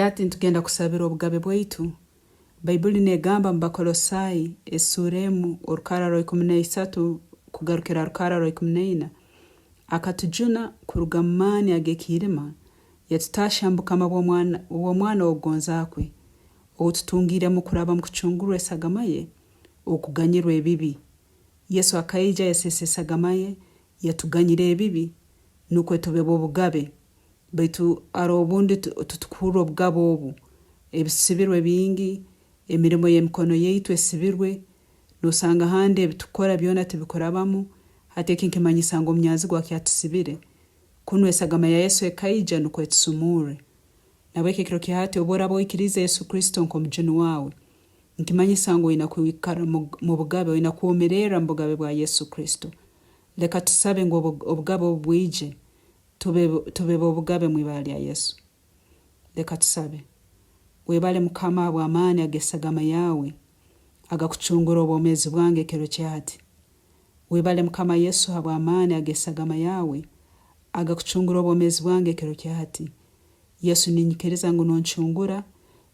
Hati nitugenda kusabira obugabe bwaitu. Baibuli negamba mu Bakolosai esuura emu orukara rwa 13 kugarukira rukara rwa 14, Akatujuna kuruga mu maani ag'ekiirima yatutaahya mu bukama bw'Omwana ow'okugonza kwe, ou tutungiiremu kuraba mu kucungurwa esagama ye okuganyirwa ebibi. Yesu akaija yaseesa esagama ye yatuganyira ebibi nukwo tube b'obugabe. Baitu haroho obundi titukuhurra obugabe obu. Ebisibirwe bingi, emirimo y'emikono yaitu esibirwe, nosanga handi ebitukukora byona tibikurabamu, hati eki nikimanyisa ngu omunyanzigwa akyatusibire. Kunu esagama ya Yesu ekaija nukwo etusumurre. Nabweki ekiro kya hati obu oraba oikiriize Yesu Kristo nk'omujuni wawe, nikimanyisa ngu oina kwikara mubugabe, oina kwomererra mubugabe bwa Yesu Kristo. Leka tusabe ngu obugabe obu bwije Tube, tube b'obugabe mu ibara lya Yesu. Leka tusabe. Webale Mukama habw'amaani ag'esagama yaawe agakucungura obwomeezi bwange ekiro kya hati. Webale Mukama Yesu habw'amaani ag'esagama yaawe agakucungura obwomeezi bwange ekiro kya hati. Yesu ninyikiriza ngu noncungura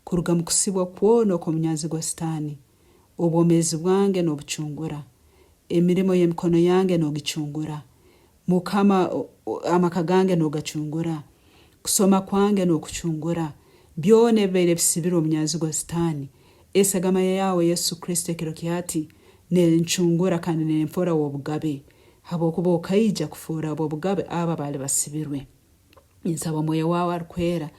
kuruga mu kusibwa kwona okw'omunyanzigwa Sitaani. Obwomeezi bwange nobucungura. Emirimo y'emikono yange nogicungura. Mukama amaka gange nogacungura, kusoma kwange nokucungura, byona ebibaire bisibirwe omunyanzigwa sitani, esagama yawe Yesu Kristo ekiro kyati nencungura kandi nenfora wobugabe, habwokuba okaija kufora abobugabe abo abaali basibirwe. Ninsaba Omwoyo wawe Arukwera,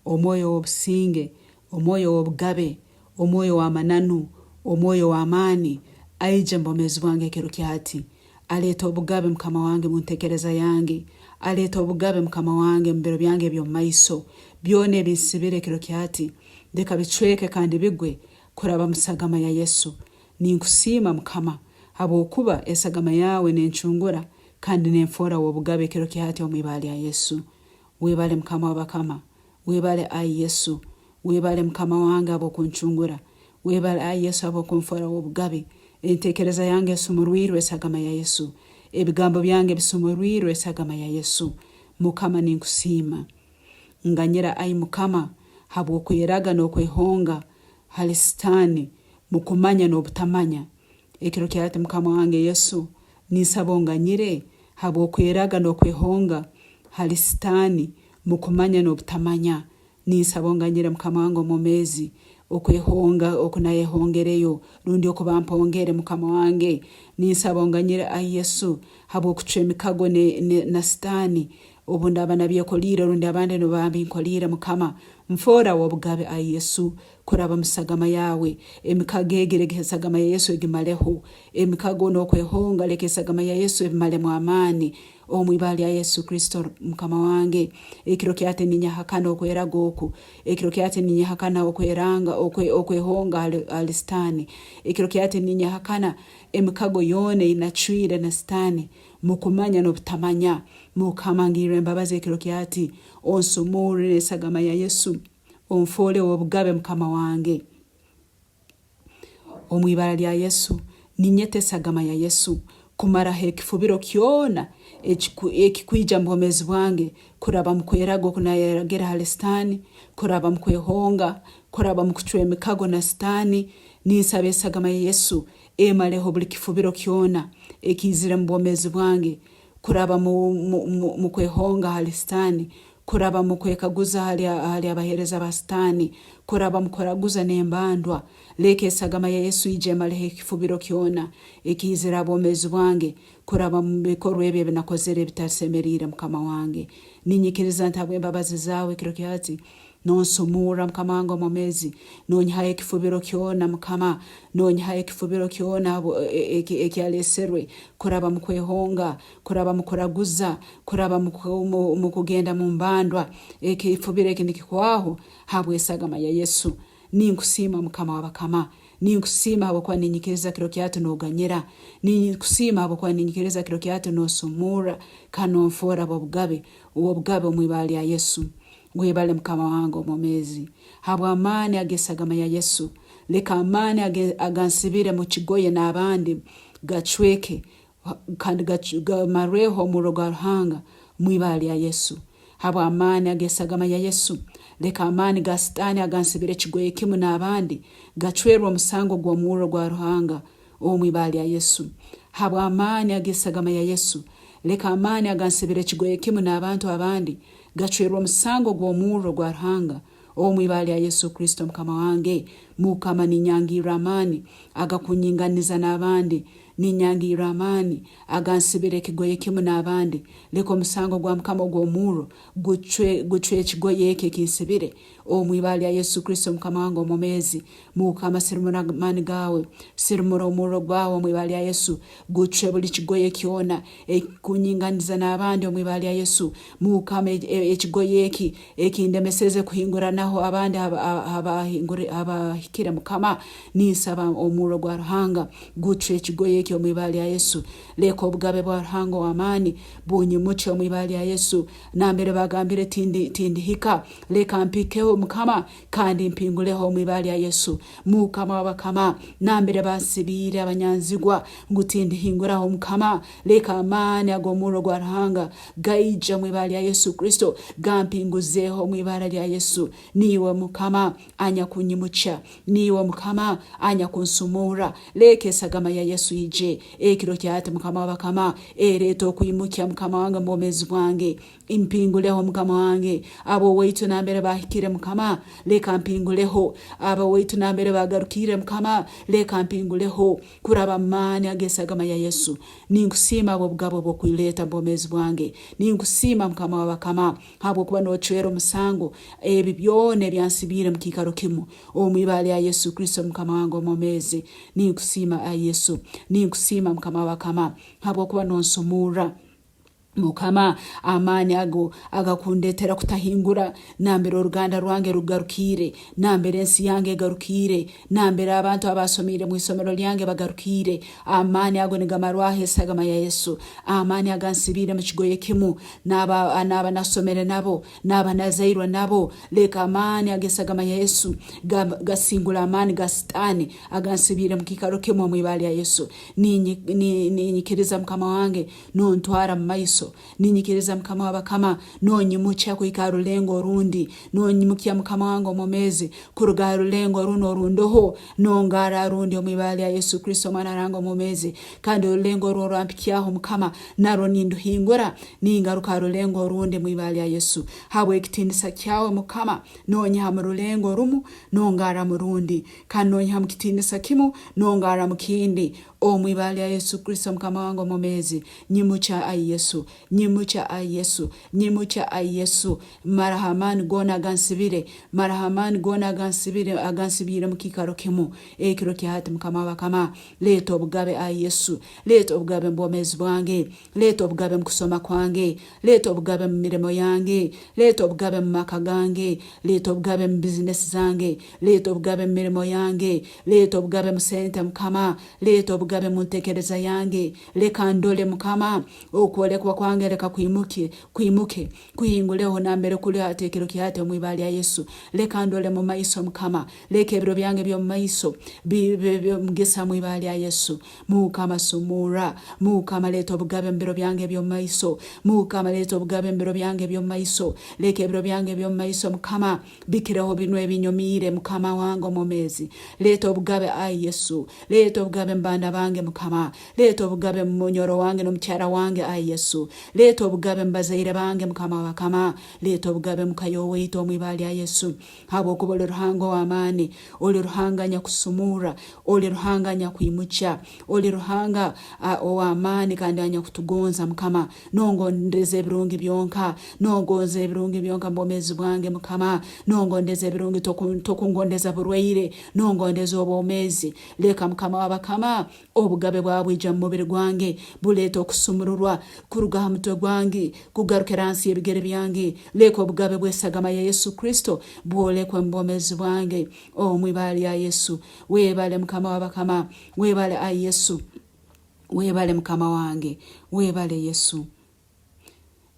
Omwoyo ow'obusinge, Omwoyo ow'obugabe, Omwoyo w'amananu, Omwoyo w'amaani, aije mu bwomeezi bwange ekiro kya hati. Aleete obugabe, Mukama wange, mu ntekereza yange. Aleete obugabe, Mukama wange, mu biro byange eby'omu maiso. Byona ebi nsibire ekiro kya hati, leka bicweke kandi bigwe kuraba mu sagama ya Yesu. Ninkusiima, Mukama, habwokuba esagama yaawe nencungura kandi nenfoora w'obugabe ekiro kya hati omu ibara lya Yesu. Webale Mukama w'abakama. Webale ai Yesu. Webale Mukama wange habw'okuncungura. Webale ai Yesu habw'okunfoora w'obugabe. Entekereza yange esumurwirwe esagama ya Yesu. Ebigambo byange bisumurwirwe esagama ya Yesu. Mukama ninkusiima. Nganyira ai Mukama habw'okweraga n'okwehonga hali Sitaani mukumanya n'obutamanya. Ekiro kya hati Mukama wange Yesu, ninsaba onganyire habw'okweraga n'okwehonga hali Sitaani mukumanya n'obutamanya. Ninsaba onganyire Mukama wange omwomeezi okwehonga oku nayehongereyo rundi oku bampongere Mukama wange. Ninsaba onganyire ai Yesu habw'okucwa emikago na Sitaani obu ndaaba nabyekoliire rundi abandi nubo babinkoliire Mukama. Nfoora w'obugabe ai Yesu kuraba mu sagama yaawe. Emikago egi leka esagama ya Yesu egimaleho. Emikago n'okwehonga leka esagama ya Yesu ebimalemu amaani. Omu ibara lya Yesu Kristo Mukama wange, ekiro kyati ninyehakana okweraga oku. Ekiro kyati ninyehakana okweranga, okwe, okwehonga hali, hali Sitaani. Ekiro kyati ninyehakana emikago yoona ei nacwire na Sitaani mukumanya n'obutamanya. Mukama ngirra embabazi ekiro kyati, onsumurre n'esagama ya Yesu. Onfoole ow'obugabe Mukama wange. Omu ibara lya Yesu, ninyeta esagama ya Yesu kumaraho ekifubiro kyona ekikwija mu bwomeezi bwange kuraba mu kweraga oku nayeragire hali Sitaani, kuraba mu kwehonga, kuraba mu kucwa emikago na Sitaani. Ninsaba esagama ya Yesu emaleho buli kifubiro kyona ekiizire mu bwomeezi bwange kuraba mu kwehonga hali Sitaani, kuraba mu kwekaguza hali hali abaheereza ba Sitaani, kuraba mu kuraguza n'embandwa. Leka esagama ya Yesu ije emaleho ekifubiro kyona ekiizire ha bwomeezi bwange kuraba mu bikorwa ebi ebinakozere ebitasemeriire Mukama wange. Ninyikiriza nti habw'embabazi zaawe ekiro kya hati, Nonsumurra, Mukama wange omwomezi, nonyihaho ekifubiro kyona, Mukama, nonyihaho ekifubiro kyona ekyaleserwe kuraba mu kwehonga, kuraba mu kuraguza, kuraba mu kugenda mu mbandwa. Ekifubiro eki nikihwaho habw'esagama ya Yesu. Ninkusiima Mukama w'abakama. Ninkusiima habwokuba ninyikiriza kiro kya hati noganyira. Ninkusiima habwokuba ninyikiriza kiro kya hati nosumurra kandi nonfoora b'obugabe, ow'obugabe omu ibara lya Yesu. Webale Mukama wange omwomezi habw'amaani ag'esagama ya Yesu. Leka amaani agansibire mu kigoye n'abandi gacweke kandi gamarweho omurro gwa Ruhanga mu ibara lya Yesu. Habw'amaani ag'esagama ya Yesu, Leka amaani ga Sitaani agansibire ekigoye kimu n'abandi gacwerwe omusango gw'omurro gwa Ruhanga omu ibara lya Yesu. Habw'amaani ag'esagama ya Yesu, leka amaani agansibire ekigoye kimu n'abantu abandi gacwerwe omusango gw'omurro gwa Ruhanga omu ibara lya Yesu Kristo Mukama wange. Mukama ninyangirra amaani agakunyinganiza n'abandi. Ninyangirra amaani agansibire ekigoye kimu n'abandi. Leka omusango gwa Mukama ogw'omurro gucwe gucwe ekigoye eki ekinsibire omu ibara lya Yesu Kristo Mukama wange omwomeezi. Mukama sirimura amaani gaawe, sirimura omurro gwawe omu ibara lya Yesu, gucwe buli kigoye kyona ekikunyinganiza n'abandi omu ibara lya Yesu. Mukama ekigoye eki ekindemeseze kuhinguranaho abandi habahikire Mukama, ninsaba omurro gwa Ruhanga gucwe ekigoye eki omu ibara lya Yesu. Leka obugabe bwa Ruhanga ow'amaani bunyimukye omu ibara lya Yesu. Nambere bagambire tindi tindihika, leka mpikeho Mukama kandi mpinguleho omu ibara lya Yesu. Mukama w'abakama, nambere bansibiire abanyanzigwa ngu tindihinguraho Mukama, leka amaani ag'omurro gwa Ruhanga gaije omu ibara lya Yesu Kristo gampinguzeeho omu ibara lya Yesu. Niiwe Mukama anyakunyimukya, niiwe Mukama anyakunsumurra. Leka esagama ya Yesu ije ekiro kya hati Mukama w'abakama, ereete okwimukya Mukama wange omu bwomeezi bwange. Mpinguleho Mukama wange, ab'owaitu nambere baahikire Mukama, leka mpinguleho. Ab'owaitu nambere baagarukiire Mukama, leka mpinguleho kuraba mu maani ag'esagama ya Yesu. Ninkusiima habw'obugabe obw'okwireeta mu bwomeezi bwange. Ninkusiima Mukama w'abakama habwokuba n'ocwera omusango ebi byona ebyansibiire mu kiikaro kimu. Omu ibara lya Yesu Kristo Mukama wange omwomeezi, ninkusiima ai Yesu. Ninkusiima Mukama w'abakama habwokuba n'onsumurra. Mukama, amaani ago agakundetera kutahingura nambere oruganda rwange rugarukiire, nambere ensi yange egarukiire, nambere abantu abaasomiire mu isomero lyange bagarukiire, amaani ago nigamarwaho esagama ya Yesu. Amaani agansibiire mu kigoye kimu n'aba n'aba nasomere nabo, n'aba nazairwe nabo, leka amaani ag'esagama ya Yesu gasingule amaani ga Sitaani agansibiire mu kiikaro kimu omu ibara lya Yesu. Ninyikiriza Mukama wange Nontwara mu maiso, ninyikiriza Mukama w'abakama, nonyimukya kuhika ha rulengo orundi, nonyimukya Mukama wange omwomeezi, kuruga ha rulengo runu orundoho, nongarra ha rundi omu ibara lya Yesu Kristo Omwana wa Ruhanga omwomeezi. Kandi orulengo oru orwampikyaho Mukama, narwo ninduhingura, ningaruka ha rulengo orundi mu ibara lya Yesu. Habw'ekitiinisa kyawe Mukama, nonyiha mu rulengo rumu, nongarra mu rundi, kandi nonyiha mu kitiinisa kimu, nongarra mu kindi. Omu ibara lya Yesu Kristo Mukama wange omwomeezi, nyimukya ai Yesu, nyimukya ai Yesu, nyimukya ai Yesu, maraho amaani goona agansibire, maraho amaani goona agansibire, agansibiire mu kiikaro kimu ekiro kya hati Mukama w'abakama. Leeta obugabe ai Yesu, leeta obugabe mu bwomeezi bwange, leeta obugabe mu kusoma kwange, leeta obugabe mu mirimo yange, leeta obugabe mu maka gange, leeta obugabe mu bizinesi zange, leeta obugabe mu mirimo yange, Leeta obugabe mu sente, Mukama. Leeta obugabe mu ntekereza yange. Leka ndole, Mukama. Okwolekwa kwange leka kwimuke, kwimuke, kuhinguleho nambere kuli hati ekiro kya hati omu ibara lya Yesu. Leka ndole mu maiso, Mukama. Leka ebiro byange eby'omu maiso bibe by'omugisa mu ibara lya Yesu. Mukama sumurra. Mukama leeta obugabe mu biro byange eby'omu maiso. Mukama leeta obugabe mu biro byange eby'omu maiso. Leka ebiro byange eby'omu maiso, Mukama, Bikireho binu ebinyomiire, Mukama wange omwomeezi. Leeta obugabe, ai Yesu. Leeta obugabe mu baana bange, Mukama. Leeta obugabe mu munyoro wange n'omukyara wange, ai Yesu. Leeta obugabe mu bazaire bange, Mukama w'abakama. Leeta obugabe muka y'owaitu omu ibara lya Yesu. Habwokuba oli Ruhanga ow'amaani, oli Ruhanga anyakusumurra, oli Ruhanga anyakwimukya, oli Ruhanga ow'amaani kandi anyakutugonza, Mukama. Nongondeza ebirungi byonka, nongonza ebirungi byonka mu bwomeezi bwange Mukama, nongondeza ebirungi tokungondeza burwaire, nongondeza obwomeezi. Leka Mukama w'abakama obugabe bwawe bwija mu mubiri gwange, buleete okusumururwa kuruga ha mutwe gwange kugarukira hansi y'ebigere byange. Leka obugabe bw'esagama ya Yesu Kristo bwolekwe mu bwomeezi bwange omu ibara lya Yesu. Webale Mukama w'abakama, webale ai Yesu. Webale Mukama wange, webale Yesu.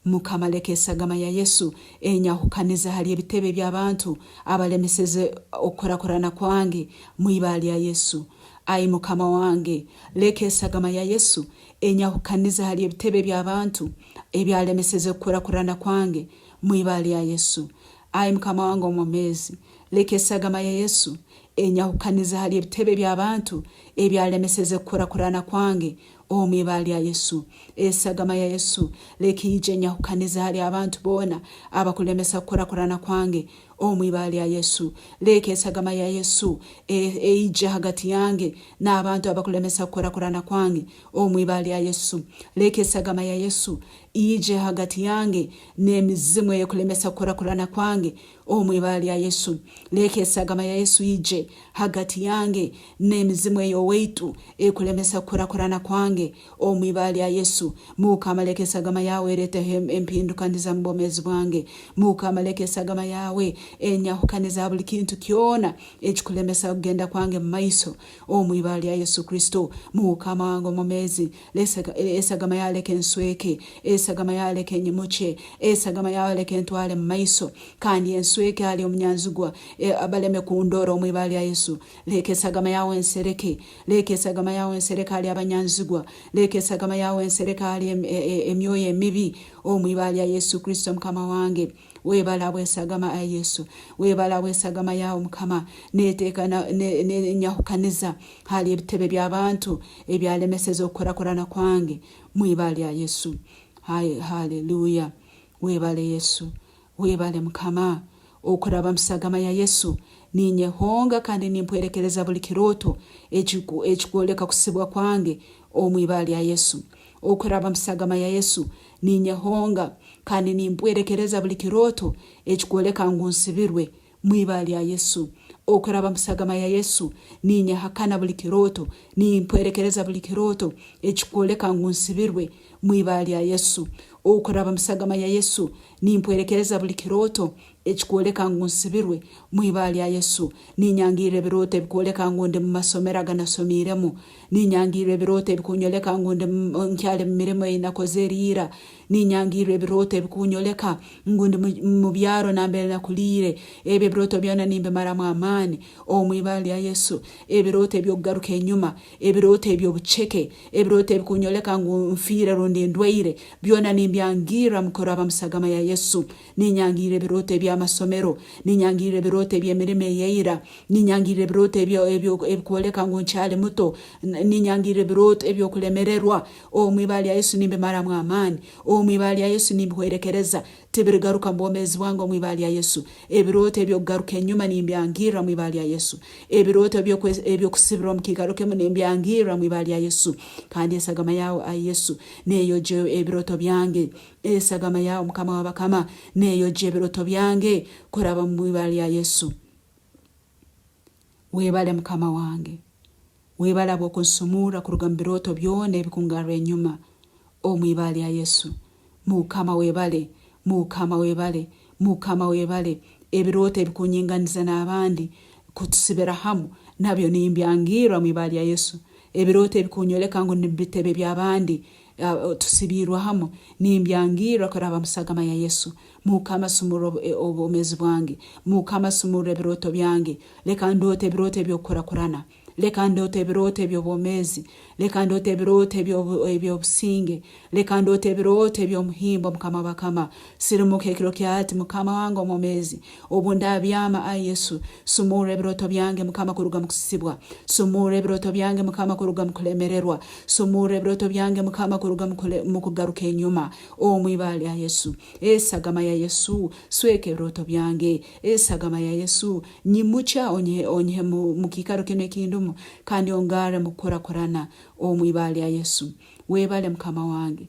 Mukama leka esagama ya Yesu enyahukanize hali ebitebe eby'abantu abalemeseze okukurakurana kwange mu ibara lya Yesu. Ai Mukama wange, leka esagama ya Yesu enyahukanize hali ebitebe eby'abantu ebyalemeseze okukurakurana kwange mu ibara lya Yesu. Ai Mukama wange omwomeezi, leka esagama ya Yesu enyahukanize hali ebitebe by'abantu ebyalemeseze kukurakurana kwange omu ibara lya Yesu. Esagama ya Yesu leka ije enyahukanize hali abantu boona abakulemesa kukurakurana kwange omu ibara lya Yesu. Leka esagama ya Yesu eije hagati yange n'abantu abakulemesa kukurakurana kwange omu ibara lya Yesu. Leka esagama ya Yesu ije hagati yange n'emizimu eyekulemesa kukurakurana kwange omu ibara lya Yesu. Leka esagama ya Yesu ije hagati yange n'emizimu ey'owaitu ekulemesa kukurakurana kwange omu ibara lya Yesu. Mukama leka esagama yawe ereteho empindukaniza mu bwomeezi bwange. Mukama leka esagama yawe enyahukaniza ha buli kintu kyona ekikulemesa kugenda kwange mu maiso omu ibara lya Yesu Kristo. Mukama wange omwomeezi, Esagama yawe leka ensweke, esagama yawe leka enyimukye, esagama yawe leka entwale mu maiso, kandi ensweke hali omunyanzigwa baleme kundora omu ibara lya Yesu. Leka esagama yawe ensereke, leka esagama yawe ensereke hali abanyanzigwa, leka esagama yawe ensereke hali emyoyo emibi omu ibara lya Yesu Kristo Mukama wange. Webale habw'esagama, ai Yesu. Webale habw'esagama yawe, Mukama. Neteeka nenyahukaniza hali ebitebe by'abantu ebyalemeseze okukurakurana kwange mu ibara lya Yesu. Haleluya. Webale Yesu. Webale Mukama. Okuraba mu sagama ya Yesu, ninyehonga kandi nimpwerekereza buli kirooto ekikwoleka kusibwa kwange omu ibara lya Yesu. Okuraba mu sagama ya Yesu, ninyehonga kandi nimpwerekereza buli kirooto ekikwoleka ngu nsibirwe mu ibara lya Yesu. Okuraba mu sagama ya Yesu, ninyehakana buli kirooto, nimpwerekereza buli kirooto ekikwoleka ngu nsibirwe mu ibara lya Yesu. Okuraba mu sagama ya Yesu, nimpwerekereza buli kirooto ekikwoleka ngu nsibirwe mu ibara lya Yesu. Ninyangirra ebirooto ebikwoleka ngu ndi mu masomero aganasomiiremu. Ninyangirra ebirooto ebikunyoleka ngu ndi nkyali mu mirimo ei nakozere ira. Ninyangirra ebirooto ebikunyoleka ngu ndi mu byaro nambere nakuliire. Ebi ebirooto byona nimbimaramu amaani omu ibara lya Yesu. Ebirooto eby'okugaruka enyuma, ebirooto eby'obuceke, ebirooto ebikunyoleka ngu nfiire rundi ndwaire, byona nimbyangirra mukuraba mu sagama ya Yesu. Ninyangirra ebirooto eby'amasomero. Ninyangirra ebirooto eby'emirimo ey'eira. Ninyangirra ebirooto ebikwoleka ngu nkyali muto. Ninyangirra ebirooto eby'okulemererwa. Omu ibara lya Yesu nimbimaramu amaani. Omu ibara lya Yesu nimbihwerekereza. Tibirigaruka mu bwomeezi bwange omu ibara lya Yesu. Ebirooto eby'okugaruka enyuma nimbyangirra omu ibara lya Yesu. Ebirooto eby'okusibirwa omu kiikaro kimu nimbyangirra omu ibara lya Yesu. Kandi esagama yaawe, ai Yesu, n'eyogya ebirooto byange. Esagama yawe Mukama w'abakama neyogya ebiroto byange kuraba mu ibara lya Yesu. Webale Mukama wange. Webale habw'okunsumurra kuruga mu birooto byona ebikungarra enyuma omu ibara lya Yesu. Mukama webale, Mukama webale, Mukama webale. Ebirooto ebikunyinganiza n'abandi kutusibira hamu nabyo nimbyangirra omu ibara lya Yesu. Ebirooto ebikunyoleka ngu ndi mu bitebe by'abandi Tusibiirwe hamu, nimbyangirra kuraba mu sagama ya Yesu. Mukama sumurra obwomezi bwange. Mukama sumurra ebirooto byange. Leka ndoote ebirooto eby'okukurakurana. Leka ndoote ebirooto eby'obwomezi. Leka ndoote ebirooto eby'obusinge. Leka ndoote ebirooto eby'omuhimbo, Mukama w'abakama. Sirimuka ekiro kya hati, Mukama wange omwomezi. Obu ndabyama, ai Yesu, sumurra ebirooto byange, Mukama, kuruga mu kusibwa. Sumurra ebirooto byange, Mukama, kuruga mu kulemererwa. Sumurra ebirooto byange, Mukama, kuruga mu kugaruka enyuma. Omu ibara lya Yesu. Esagama ya Yesu, sweka ebirooto byange. Esagama ya Yesu, nyimukya onyihe, onyihe mu, mu kiikaro kinu ekindumu, kandi ongarre mu kukurakurana. Omu ibara lya Yesu. Webale, Mukama wange.